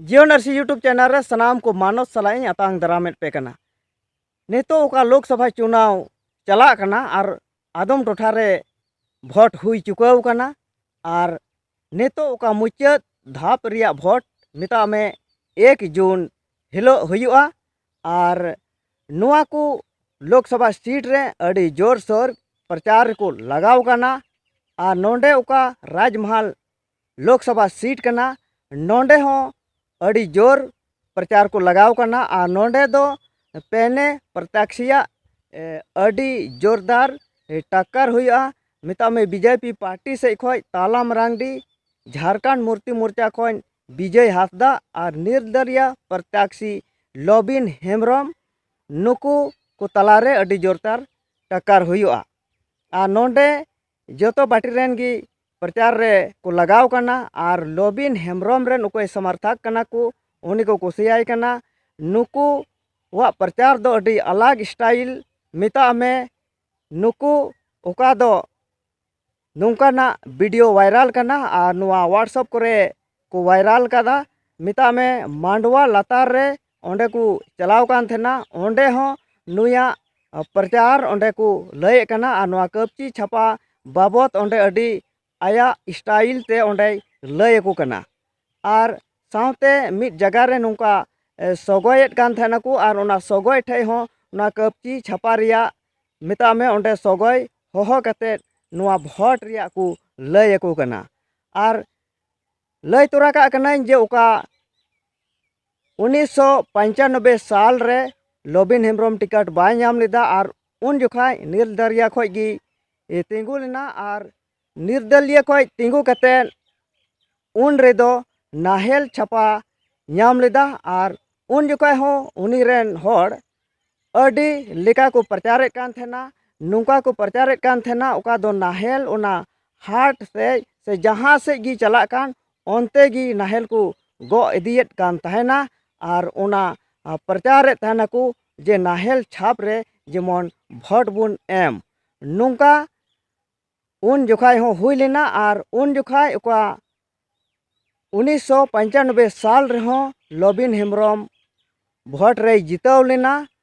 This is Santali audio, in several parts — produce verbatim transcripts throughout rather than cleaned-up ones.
ᱡᱤᱭᱚᱱ ᱟᱹᱨᱥᱤ YouTube ᱪᱮᱱᱮᱞ ᱨᱮ ᱥᱟᱱᱟᱢ ᱠᱚ ᱢᱟᱱᱚᱛ ᱥᱟᱞᱟᱜ ᱤᱧ ᱟᱛᱟᱝ ᱫᱟᱨᱟᱢᱮᱫ ᱯᱮ ᱠᱟᱱᱟ᱾ ᱱᱤᱛᱚᱜ ᱚᱠᱟ ᱞᱳᱠᱥᱚᱵᱷᱟ ᱪᱩᱱᱟᱣ ᱪᱟᱞᱟᱜ ᱠᱟᱱᱟ ᱟᱨ ᱟᱫᱚᱢ ᱴᱚᱴᱷᱟ ᱨᱮ ᱵᱷᱳᱴ ᱦᱩᱭ ᱪᱩᱠᱟᱹᱣ ᱠᱟᱱᱟ ᱟᱨ ᱱᱤᱛᱚᱜ ᱚᱠᱟ ᱢᱩᱪᱟᱹᱫ ᱫᱷᱟᱯ ᱨᱮᱭᱟᱜ ᱵᱷᱳᱴ ᱢᱮᱛᱟᱜ ᱢᱮ ᱮᱠ ᱡᱩᱱ ᱦᱤᱞᱳᱜ ᱦᱩᱭᱩᱜᱼᱟ᱾ ᱟᱨ ᱱᱚᱣᱟ ᱠᱚ ᱞᱳᱠᱥᱚᱵᱷᱟ ᱥᱤᱴ ᱨᱮ ᱟᱹᱰᱤ ᱡᱳᱨᱥᱳᱨ ᱯᱨᱚᱪᱟᱨ ᱨᱮᱠᱚ ᱞᱟᱜᱟᱣ ᱠᱟᱱᱟ᱾ ᱟᱨ ᱱᱚᱰᱮ ᱚᱠᱟ ᱨᱟᱡᱽᱢᱟᱦᱟᱞ ᱞᱳᱠᱥᱚᱵᱷᱟ ᱥᱤᱴ ᱠᱟᱱᱟ, ᱱᱚᱰᱮ ᱦᱚᱸ ᱟᱹᱰᱤ ᱡᱳᱨ ᱯᱨᱚᱪᱟᱨ ᱠᱚ ᱞᱟᱜᱟᱣ ᱠᱟᱱᱟ᱾ ᱟᱨ ᱱᱚᱰᱮ ᱫᱚ ᱯᱮᱱᱮ ᱯᱨᱚᱛᱭᱟᱠᱥᱤᱭᱟᱜ ᱮ, ᱟᱹᱰᱤ ᱡᱳᱨᱫᱟᱨ ᱮ, ᱴᱟᱠᱠᱟᱨ ᱦᱩᱭᱩᱜᱼᱟ᱾ ᱢᱮᱛᱟᱜ ᱢᱮ ᱵᱤᱡᱮᱯᱤ ᱯᱟᱨᱴᱤ ᱥᱮᱫ ᱠᱷᱚᱱ ᱛᱟᱞᱟ ᱢᱟᱨᱟᱝᱰᱤ, ᱡᱷᱟᱨᱠᱷᱚᱸᱰ ᱢᱩᱠᱛᱤ ᱢᱳᱨᱪᱟ ᱠᱷᱚᱱ ᱵᱤᱡᱚᱭ ᱦᱟᱸᱥᱫᱟ ᱟᱨ ᱱᱤᱨᱫᱚᱞᱤᱭᱟ ᱯᱨᱚᱛᱭᱟᱠᱥᱤ ᱞᱚᱵᱤᱱ ᱦᱮᱢᱵᱨᱚᱢ, ᱱᱩᱠᱩ ᱠᱚ ᱛᱟᱞᱟᱨᱮ ᱟᱹᱰᱤ ᱡᱳᱨᱫᱟᱨ ᱴᱟᱠᱠᱟᱨ ᱦᱩᱭᱩᱜᱼᱟ᱾ ᱟᱨ ᱱᱚᱰᱮ ᱡᱚᱛᱚ ᱯᱟᱨᱴᱤ ᱨᱮᱱ ᱜᱮ ᱯᱨᱚᱪᱟᱨ ᱨᱮ ᱠᱚ ᱞᱟᱜᱟᱣ ᱠᱟᱱᱟ᱾ ᱟᱨ ᱞᱚᱵᱤᱱ ᱦᱮᱢᱵᱨᱚᱢ ᱨᱮᱱ ᱚᱠᱚᱭ ᱥᱚᱢᱚᱨᱛᱷᱚᱠ ᱠᱟᱱᱟ ᱠᱚ, ᱩᱱᱤ ᱠᱚ ᱠᱩᱥᱤᱭᱟᱭ ᱠᱟᱱᱟ᱾ ᱱᱩᱠᱩᱣᱟᱜ ᱯᱨᱚᱪᱟᱨ ᱫᱚ ᱟᱹᱰᱤ ᱟᱞᱟᱜᱽ ᱥᱴᱟᱭᱤᱞ ᱢᱮᱛᱟᱜ ᱢᱮ᱾ ᱱᱩᱠᱩ ᱚᱠᱟ ᱫᱚ ᱱᱚᱝᱠᱟᱱᱟᱜ ᱵᱷᱤᱰᱤᱭᱳ ᱵᱷᱟᱭᱨᱟᱞ ᱠᱟᱱᱟ ᱟᱨ ᱱᱚᱣᱟ WhatsApp ᱠᱚᱨᱮ ᱠᱚ ᱵᱷᱟᱭᱨᱟᱞ ᱠᱟᱫᱟ᱾ ᱢᱮᱛᱟᱜ ᱢᱮ ᱢᱟᱱᱰᱣᱟ ᱞᱟᱛᱟᱨ ᱨᱮ ᱚᱸᱰᱮ ᱠᱚ ᱪᱟᱞᱟᱣ ᱠᱟᱱ ᱛᱟᱦᱮᱱᱟ᱾ ᱚᱸᱰᱮ ᱦᱚᱸ ᱱᱩᱭᱟᱜ ᱯᱨᱚᱪᱟᱨ ᱚᱸᱰᱮ ᱠᱚ ᱞᱟᱹᱭᱮᱫ ᱠᱟᱱᱟ ᱟᱨ ᱱᱚᱣᱟ ᱠᱟᱹᱯᱪᱤ ᱪᱷᱟᱯᱟ ᱵᱟᱵᱚᱫ ᱚᱸᱰᱮ ᱟᱹᱰᱤ ᱟᱭᱟᱜ ᱥᱴᱟᱭᱤᱞ ᱛᱮ ᱚᱸᱰᱮᱭ ᱞᱟᱹᱭ ᱟᱠᱚ ᱠᱟᱱᱟ᱾ ᱟᱨ ᱥᱟᱶᱛᱮ ᱢᱤᱫ ᱡᱟᱭᱜᱟ ᱨᱮ ᱱᱚᱝᱠᱟ ᱮ, ᱥᱚᱜᱚᱭᱮᱫ ᱠᱟᱱ ᱛᱟᱦᱮᱱᱟᱠᱚ ᱟᱨ ᱚᱱᱟ ᱥᱚᱜᱚᱭ ᱴᱷᱮᱡ ᱦᱚᱸ ᱚᱱᱟ ᱠᱟᱹᱯᱪᱤ ᱪᱷᱟᱯᱟ ᱨᱮᱭᱟᱜ ᱢᱮᱛᱟᱜ ᱢᱮ ᱚᱸᱰᱮ ᱥᱚᱜᱚᱭ ᱦᱚᱦᱚ ᱠᱟᱛᱮᱫ ᱱᱚᱣᱟ ᱵᱷᱳᱴ ᱨᱮᱭᱟᱜ ᱠᱚ ᱞᱟᱹᱭ ᱟᱠᱚ ᱠᱟᱱᱟ᱾ ᱟᱨ ᱞᱟᱹᱭ ᱛᱚᱨᱟ ᱠᱟᱜ ᱠᱟᱹᱱᱟᱹᱧ ᱡᱮ ᱚᱠᱟ ᱩᱱᱤᱥᱥᱚ ᱯᱚᱧᱪᱟᱱᱚᱵᱵᱳᱭ ᱥᱟᱞ ᱨᱮ ᱞᱚᱵᱤᱱ ᱦᱮᱢᱵᱨᱚᱢ ᱴᱤᱠᱤᱴ ᱵᱟᱭ ᱧᱟᱢ ᱞᱮᱫᱟ ᱟᱨ ᱩᱱ ᱡᱚᱠᱷᱟᱡ ᱱᱤᱨᱫᱟᱨᱤᱭᱟ ᱠᱷᱚᱡ ᱜᱮ ᱮ, ᱛᱤᱸᱜᱩ ᱞᱮᱱᱟ ᱟᱨ ᱱᱤᱨᱫᱟᱞᱤᱭᱟ ᱠᱷᱚᱡ ᱛᱤᱸᱜᱩ ᱠᱟᱛᱮᱫ ᱩᱱ ᱨᱮᱫᱚ ᱱᱟᱦᱮᱞ ᱪᱷᱟᱯᱟ ᱧᱟᱢ ᱞᱮᱫᱟ ᱟᱨ ᱩᱱ ᱡᱚᱠᱷᱟᱡ ᱦᱚᱸ ᱩᱱᱤ ᱨᱮᱱ ᱦᱚᱲ ᱟᱹᱰᱤ ᱞᱮᱠᱟ ᱠᱚ ᱯᱨᱚᱪᱟᱨᱮᱫ ᱠᱟᱱ ᱛᱟᱦᱮᱱᱟ᱾ ᱱᱚᱝᱠᱟ ᱠᱚ ᱯᱨᱚᱪᱟᱨᱮᱫ ᱠᱟᱱ ᱛᱟᱦᱮᱱᱟ, ᱚᱠᱟ ᱫᱚ ᱱᱟᱦᱮᱞ ᱚᱱᱟ ᱦᱟᱴ ᱥᱮᱫ ᱥᱮ ᱡᱟᱦᱟᱸ ᱥᱮᱫ ᱜᱮ ᱪᱟᱞᱟᱜ ᱠᱟᱱ, ᱚᱱᱛᱮ ᱜᱮ ᱱᱟᱦᱮᱞ ᱠᱚ ᱜᱚᱜ ᱤᱫᱤᱭᱮᱫ ᱠᱟᱱ ᱛᱟᱦᱮᱱᱟ᱾ ᱟᱨ ᱚᱱᱟ, ᱟ, ᱯᱨᱚᱪᱟᱨᱮᱫ ᱛᱟᱦᱮᱱᱟᱠᱚ ᱡᱮ ᱱᱟᱦᱮᱞ ᱪᱷᱟᱯ ᱨᱮ ᱡᱮᱢᱚᱱ ᱵᱷᱳᱴ ᱵᱚᱱ ᱮᱢ᱾ ᱱᱚᱝᱠᱟ ᱩᱱ ᱡᱚᱠᱷᱟᱡ ᱦᱚᱸ ᱦᱩᱭ ᱞᱮᱱᱟ᱾ ᱟᱨ ᱩᱱ ᱡᱚᱠᱷᱟᱡ ᱚᱠᱟ ᱩᱱᱤᱥᱥᱚ ᱯᱚᱧᱪᱟᱱᱚᱵᱵᱳᱭ ᱥᱟᱞ ᱨᱮᱦᱚᱸ ᱞᱚᱵᱤᱱ ᱦᱮᱢᱵᱨᱚᱢ ᱵᱷᱳᱴ ᱨᱮᱭ ᱡᱤᱛᱟᱹᱣ ᱞᱮᱱᱟ᱾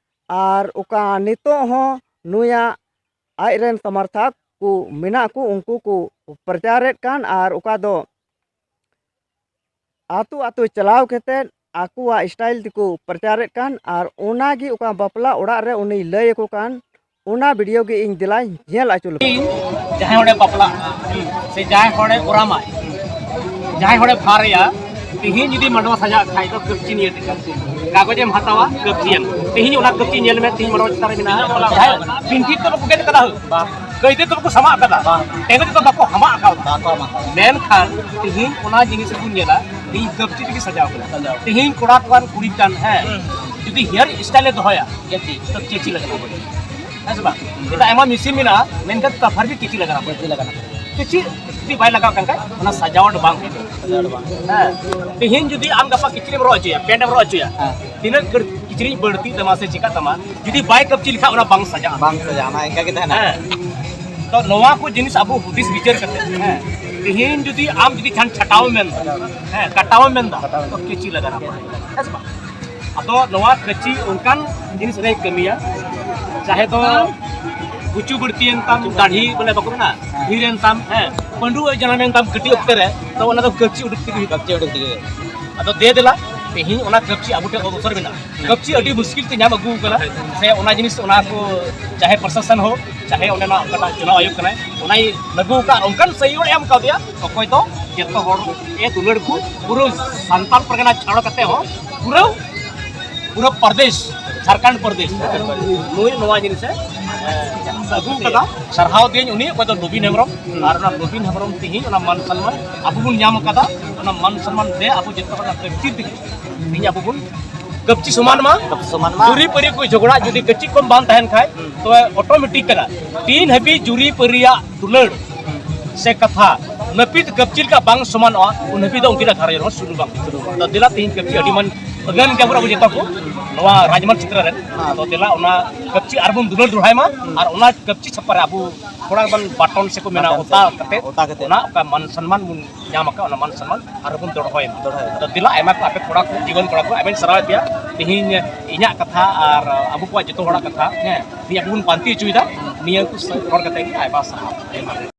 ᱟᱨ ᱚᱠᱟ ᱱᱤᱛᱚᱜ ᱦᱚᱸ ᱱᱩᱭᱟᱜ ᱟᱡ ᱨᱮᱱ ᱥᱚᱢᱚᱨᱛᱷᱚᱠ ᱠᱚ ᱢᱮᱱᱟᱜ ᱠᱚ, ᱩᱱᱠᱩ ᱠᱚ ᱯᱨᱚᱪᱟᱨᱮᱫ ᱠᱟᱱ, ᱟᱨ ᱚᱠᱟ ᱫᱚ ᱟᱹᱛᱩ ᱟᱹᱛᱩ ᱪᱟᱞᱟᱣ ᱠᱟᱛᱮᱫ ᱟᱠᱚᱣᱟᱜ ᱥᱴᱟᱭᱤᱞ ᱛᱮᱠᱚ ᱯᱨᱚᱪᱟᱨᱮᱫ ᱠᱟᱱ, ᱟᱨ ᱚᱱᱟᱜᱮ ᱚᱠᱟ ᱵᱟᱯᱞᱟ ᱚᱲᱟᱜ ᱨᱮ ᱩᱱᱤᱭ ᱞᱟᱹᱭ ᱟᱠᱚ ᱠᱟᱱ, ᱚᱱᱟ ᱵᱷᱤᱰᱤᱭᱳ ᱜᱮ ᱤᱧ ᱫᱮᱞᱟᱧ ᱧᱮᱞ ᱦᱚᱪᱚ ᱞᱮᱯᱮ᱾ ᱤᱧ ᱡᱟᱦᱟᱸᱭ ᱦᱚᱲᱮ ᱵᱟᱯᱞᱟᱜ ᱥᱮ ᱡᱟᱦᱟᱸᱭ ᱦᱚᱲᱮ ᱚᱨᱟᱢᱟᱭ, ᱡᱟᱦᱟᱸᱭ ᱦᱚᱲᱮ ᱵᱷᱟᱨᱮᱭᱟ, ᱛᱤᱦᱤᱧ ᱡᱩᱫᱤ ᱢᱟᱰᱣᱟ ᱥᱟᱡᱟᱜ ᱠᱷᱟᱡ ᱫᱚ ᱠᱟᱹᱯᱪᱤ ᱱᱤᱭᱟᱹ ᱴᱤᱠᱟ᱾ ᱠᱟᱜᱚᱡᱮᱢ ᱦᱟᱛᱟᱣᱟ, ᱠᱟᱹᱯᱪᱤᱭᱮᱢ᱾ ᱛᱤᱦᱤᱧ ᱚᱱᱟ ᱠᱟᱹᱯᱪᱤ ᱧᱮᱞ ᱢᱮ, ᱛᱤᱦᱤᱧ ᱢᱟᱰᱣᱟ ᱪᱮᱛᱟᱱ ᱨᱮ ᱢᱮᱱᱟᱜᱼᱟ᱾ ᱡᱟᱦᱟᱸᱭ ᱯᱤᱱᱴᱷᱤ ᱛᱮ ᱵᱟᱠᱚ ᱜᱮᱫ ᱠᱟᱫᱟ ᱦᱳ, ᱠᱟᱹᱭᱛᱮ ᱛᱚ ᱵᱟᱠᱚ ᱥᱟᱢᱟᱜ ᱠᱟᱫᱟ, ᱴᱮᱸᱜᱚᱡ ᱛᱮ ᱵᱟᱠᱚ ᱦᱟᱢᱟᱜ ᱠᱟᱫᱟ᱾ ᱢᱮᱱᱠᱷᱟᱱ ᱛᱤᱦᱤᱧ ᱚᱱᱟ ᱡᱤᱱᱤᱥ ᱵᱚᱱ ᱧᱮᱞᱟ, ᱛᱤᱦᱤᱧ ᱠᱟᱹᱯᱪᱤ ᱛᱮᱜᱮ ᱥᱟᱡᱟᱣ ᱠᱟᱱᱟ᱾ ᱛᱤᱦᱤᱧ ᱠᱚᱲᱟ ᱠᱟᱱ ᱠᱩᱲᱤ ᱠᱟᱱ, ᱦᱮᱸ, ᱡᱩᱫᱤ ᱦᱮᱭᱟᱨ ᱥᱴᱟᱭᱤᱞ ᱮ ᱫᱚᱦᱚᱭᱟ, ᱛᱚ ᱠᱮᱪᱤ ᱞᱟᱜᱟᱜᱼᱟ᱾ ᱦᱮᱸ ᱥᱮ ᱵᱟᱝ? ᱮᱴᱟᱜ ᱟᱭᱢᱟ ᱢᱮᱥᱤᱱ ᱢᱮᱱᱟᱜᱼᱟ, ᱢᱮᱱᱠᱷᱟᱱ ᱠᱟᱯᱷᱟᱨ ᱜᱮ ᱠᱮᱪᱤ ᱞᱟᱜᱟᱜᱼᱟ᱾ ᱠᱮᱪᱤ ᱞᱟᱜᱟᱜᱼᱟ᱾ ᱠᱮᱪᱤ ᱡᱩᱫᱤ ᱵᱟᱭ ᱞᱟᱜᱟᱣ ᱠᱟᱱ ᱠᱷᱟᱡ, ᱚᱱᱟ ᱥᱟᱡᱟᱣᱟᱴ ᱵᱟᱝ ᱦᱩᱭᱩᱜᱼᱟ᱾ ᱥᱟᱡᱟᱣᱟᱴ ᱵᱟᱝ᱾ ᱦᱮᱸ, ᱛᱮᱦᱮᱧ ᱡᱩᱫᱤ ᱟᱢ ᱜᱟᱯᱟ ᱠᱤᱪᱨᱤᱡ ᱮᱢ ᱨᱚᱜ ᱦᱚᱪᱚᱭᱟ, ᱯᱮᱱᱴ ᱮᱢ ᱨᱚᱜ ᱦᱚᱪᱚᱭᱟ, ᱦᱮᱸ᱾ ᱛᱤᱱᱟᱹᱜ ᱠᱟᱹᱲ-, ᱠᱤᱪᱨᱤᱡ ᱵᱟᱹᱲᱛᱤᱜ ᱛᱟᱢᱟ ᱥᱮ ᱪᱤᱠᱟᱹᱜ ᱛᱟᱢᱟ, ᱡᱩᱫᱤ ᱵᱟᱭ ᱠᱟᱹᱯᱪᱤ ᱞᱮᱠᱷᱟᱡ, ᱚᱱᱟ ᱵᱟᱝ ᱥᱟᱡᱟᱜᱼᱟ᱾ ᱵᱟᱝ ᱥᱟᱡᱟᱜᱼᱟ, ᱚᱱᱟ ᱤᱱᱠᱟ ᱜᱮ ᱛᱟᱦᱮᱱᱟ᱾ ᱦᱮᱸ᱾ ᱛᱚ ᱱᱚᱣᱟ ᱠᱚ ᱡᱤᱱᱤᱥ ᱟᱵᱚ ᱦᱩᱫᱤᱥ ᱵᱤᱪᱟᱹᱨ ᱠᱟᱛᱮ, ᱦᱮᱸ, ᱛᱮᱦᱮᱧ ᱡᱩᱫᱤ ᱟᱢ ᱡᱩᱫᱤ ᱡᱟᱦᱟᱱ ᱪᱷᱟᱴᱟᱣ ᱮᱢ ᱢᱮᱱᱫᱟ, ᱦᱮᱸ, ᱠᱟᱴᱟᱣ ᱮᱢ ᱢᱮᱱᱫᱟ, ᱛᱚ ᱠᱮᱪᱤ ᱞᱟᱜᱟᱜᱼᱟ, ᱦᱮᱸ ᱥᱮ ᱵᱟᱝ? ᱟᱫᱚ ᱱᱚᱣᱟ ᱠᱟᱹᱪᱤ ᱚᱱᱠᱟᱱ ᱡᱤᱱᱤᱥ ᱨᱮᱭ ᱠᱟᱹᱢᱤᱭᱟ, ᱪᱟᱦᱮ ᱫᱚ ᱜᱩᱪᱩ ᱵᱟᱹᱲᱛᱤᱭᱮᱱ ᱛᱟᱢ, ᱫᱟᱲᱦᱤ ᱵᱚᱞᱮ ᱵᱟᱠᱚ ᱢᱮᱱᱟ, ᱰᱷᱮᱨᱮᱱ ᱛᱟᱢ, ᱦᱮᱸ, ᱯᱟᱺᱰᱩ ᱮ ᱡᱟᱱᱟᱢᱮᱱ ᱛᱟᱢ ᱠᱟᱹᱴᱤᱡ ᱚᱠᱛᱮ ᱨᱮ, ᱛᱚ ᱚᱱᱟ ᱫᱚ ᱠᱟᱹᱯᱪᱤ ᱩᱰᱩᱠ ᱛᱮᱜᱮ ᱦᱩᱭᱩᱜᱼᱟ᱾ ᱠᱟᱹᱯᱪᱤ ᱩᱰᱩᱠ ᱛᱮᱜᱮ ᱦᱩᱭᱩᱜᱼᱟ᱾ ᱟᱫᱚ ᱫᱮ ᱫᱮᱞᱟ, ᱛᱮᱦᱮᱧ ᱚᱱᱟ ᱠᱟᱹᱯᱪᱤ ᱟᱵᱚ ᱴᱷᱮᱱ ᱚᱵᱚᱥᱚᱨ ᱢᱮᱱᱟᱜᱼᱟ᱾ ᱠᱟᱹᱯᱪᱤ ᱟᱹᱰᱤ ᱢᱩᱥᱠᱤᱞ ᱛᱮ ᱧᱟᱢ ᱟᱹᱜᱩ ᱠᱟᱱᱟ, ᱥᱮ ᱚᱱᱟ ᱡᱤᱱᱤᱥ ᱚᱱᱟ ᱠᱚ ᱪᱟᱦᱮ ᱯᱨᱚᱥᱟᱥᱚᱱ ᱦᱳ, ᱪᱟᱦᱮ ᱚᱸᱰᱮᱱᱟᱜ ᱚᱠᱟᱴᱟᱜ ᱪᱩᱱᱟᱣ ᱟᱭᱳᱜᱽ ᱠᱟᱱᱟᱭ, ᱚᱱᱟᱭ ᱞᱟᱹᱜᱩ ᱟᱠᱟᱫ, ᱚᱱᱠᱟᱱ ᱥᱟᱹᱦᱤ ᱦᱚᱲ ᱮ ᱮᱢ ᱠᱟᱣᱫᱮᱭᱟ, ᱚᱠᱚᱭ ᱫᱚ ᱡᱚᱛᱚ ᱦᱚᱲ ᱮ ᱫᱩᱞᱟᱹᱲ ᱠᱚ, ᱯᱩᱨᱟᱹ ᱥᱟᱱᱛᱟᱲ ᱯᱟᱨᱜᱟᱱᱟ ᱪᱷᱟᱲ ᱠᱟᱛᱮ ᱦᱚᱸ ᱯᱩᱨᱟᱹ ᱯᱩᱨᱟᱹ ᱯᱨᱚᱫᱮᱥ, ᱡᱷᱟᱲᱠᱷᱚᱸᱰ ᱯᱨᱚᱫᱮᱥ, ᱱᱩᱭ ᱱᱚᱣᱟ ᱡᱤᱱᱤᱥᱮ, ᱮ, ᱟᱹᱜᱩ ᱠᱟᱫᱟ᱾ ᱥᱟᱨᱦᱟᱣ ᱫᱤᱭᱟᱹᱧ ᱩᱱᱤ, ᱚᱠᱚᱭ ᱫᱚ ᱱᱚᱵᱤᱱ ᱦᱮᱢᱵᱨᱚᱢ᱾ ᱟᱨ ᱚᱱᱟ ᱱᱚᱵᱤᱱ ᱦᱮᱢᱵᱨᱚᱢ ᱛᱮᱦᱤᱧ ᱚᱱᱟ ᱢᱟᱱ ᱥᱚᱱᱢᱟᱱ ᱟᱵᱚ ᱵᱚᱱ ᱧᱟᱢ ᱠᱟᱫᱟ, ᱚᱱᱟ ᱢᱟᱱ ᱥᱚᱱᱢᱟᱱ ᱛᱮ ᱟᱵᱚ ᱡᱚᱛᱚ ᱦᱚᱲ ᱚᱱᱟ ᱠᱟᱹᱯᱪᱤ ᱛᱮᱜᱮ ᱛᱮᱦᱤᱧ ᱟᱵᱚ ᱵᱚᱱ ᱠᱟᱹᱯᱪᱤ ᱥᱚᱢᱟᱱ ᱢᱟ᱾ ᱠᱟᱹᱯᱪᱤ ᱥᱚᱢᱟᱱ ᱢᱟ᱾ ᱡᱩᱨᱤ ᱯᱟᱹᱨᱤ ᱠᱚ ᱡᱷᱚᱜᱽᱲᱟ ᱡᱩᱫᱤ ᱠᱟᱹᱪᱤ ᱠᱚᱢ ᱵᱟᱝ ᱛᱟᱦᱮᱱ ᱠᱷᱟᱡ, ᱛᱚᱵᱮ ᱚᱴᱳᱢᱮᱴᱤᱠ ᱠᱟᱱᱟ᱾ ᱛᱤᱱ ᱦᱟᱹᱵᱤᱡ ᱡᱩᱨᱤ ᱯᱟᱹᱨᱤᱭᱟᱜ ᱫᱩᱞᱟᱹᱲ ᱥᱮ ᱠᱟᱛᱷᱟ ᱱᱟᱹᱯᱤᱛ ᱠᱟᱹᱯᱪᱤ ᱞᱮᱠᱟ ᱵᱟᱝ ᱥᱚᱢᱟᱱᱚᱜᱼᱟ, ᱩᱱ ᱦᱟᱹᱵᱤᱡ ᱫᱚ ᱩᱱᱠᱤᱱᱟᱜ ᱜᱷᱟᱨᱚᱸᱡᱽ ᱨᱮᱦᱚᱸ ᱥᱩᱞᱩ ᱵᱟᱝ ᱦᱩᱭᱩᱜᱼᱟ᱾ ᱫᱮᱞᱟ ᱛᱮᱦᱮᱧ ᱠᱟᱹᱯᱪᱤ ᱟᱹᱰᱤ ᱢᱟᱱ ᱟᱹᱜᱟᱹᱱ ᱜᱮᱭᱟ ᱵᱚᱱ ᱟᱵᱚ ᱡᱚᱛᱚ ᱠᱚ ᱱᱚᱣᱟ ᱨᱟᱡᱽᱢᱚᱦᱚᱞ ᱪᱤᱛᱨᱚ ᱨᱮᱱ᱾ ᱦᱮᱸ᱾ ᱛᱚ ᱫᱮᱞᱟ ᱚᱱᱟ ᱠᱟᱹᱯᱪᱤ ᱟᱨᱵᱚᱱ ᱫᱩᱞᱟᱹᱲ ᱫᱚᱦᱲᱟᱭ ᱢᱟ, ᱦᱩᱸ᱾ ᱟᱨ ᱚᱱᱟ ᱠᱟᱹᱯᱪᱤ ᱪᱷᱟᱯᱟ ᱨᱮ ᱟᱵᱚ ᱛᱷᱚᱲᱟ ᱵᱚᱱ ᱵᱟᱴᱚᱱ ᱥᱮᱠᱚ ᱢᱮᱱᱟ, ᱵᱟᱴᱚᱱ ᱚᱛᱟ ᱥᱮ, ᱠᱟᱛᱮ ᱚᱛᱟ ᱠᱟᱛᱮ᱾ ᱚᱱᱟ ᱚᱠᱟ ᱢᱟᱱ ᱥᱚᱱᱢᱟᱱ ᱵᱚᱱ ᱧᱟᱢ ᱟᱠᱟᱫ, ᱚᱱᱟ ᱢᱟᱱ ᱥᱚᱱᱢᱟᱱ ᱟᱨᱦᱚᱸ ᱵᱚᱱ ᱫᱚᱦᱲᱟᱭ ᱢᱟ᱾ ᱫᱚᱦᱲᱟᱭ ᱢᱟ᱾ ᱛᱚ ᱫᱮᱞᱟ ᱟᱭᱢᱟ ᱠᱚ ᱟᱯᱮ ᱠᱚᱲᱟ ᱠᱚ, ᱡᱩᱣᱟᱹᱱ ᱠᱚᱲᱟ ᱠᱚ, ᱟᱭᱢᱟᱧ ᱥᱟᱨᱦᱟᱣᱮᱫ ᱯᱮᱭᱟ᱾ ᱛᱮᱦᱮᱧ ᱤᱧᱟᱹᱜ ᱠᱟᱛᱷᱟ ᱟᱨ ᱟᱵᱚ ᱠᱚᱣᱟᱜ ᱡᱚᱛᱚ ᱦᱚᱲᱟᱜ ᱠᱟᱛᱷᱟ, ᱦᱮᱸ, ᱛᱮᱦᱮᱧ ᱟᱵᱚ ᱵᱚᱱ ᱯᱟᱱᱛᱮ ᱦᱚᱪᱚᱭᱮᱫᱟ᱾ ᱱᱤᱭᱟᱹ ᱠᱚ ᱨᱚᱲ ᱠᱟᱛᱮ ᱜᱮ ᱟᱭᱢᱟ ᱥᱟᱨᱦᱟᱣ, ᱟᱭᱢᱟ᱾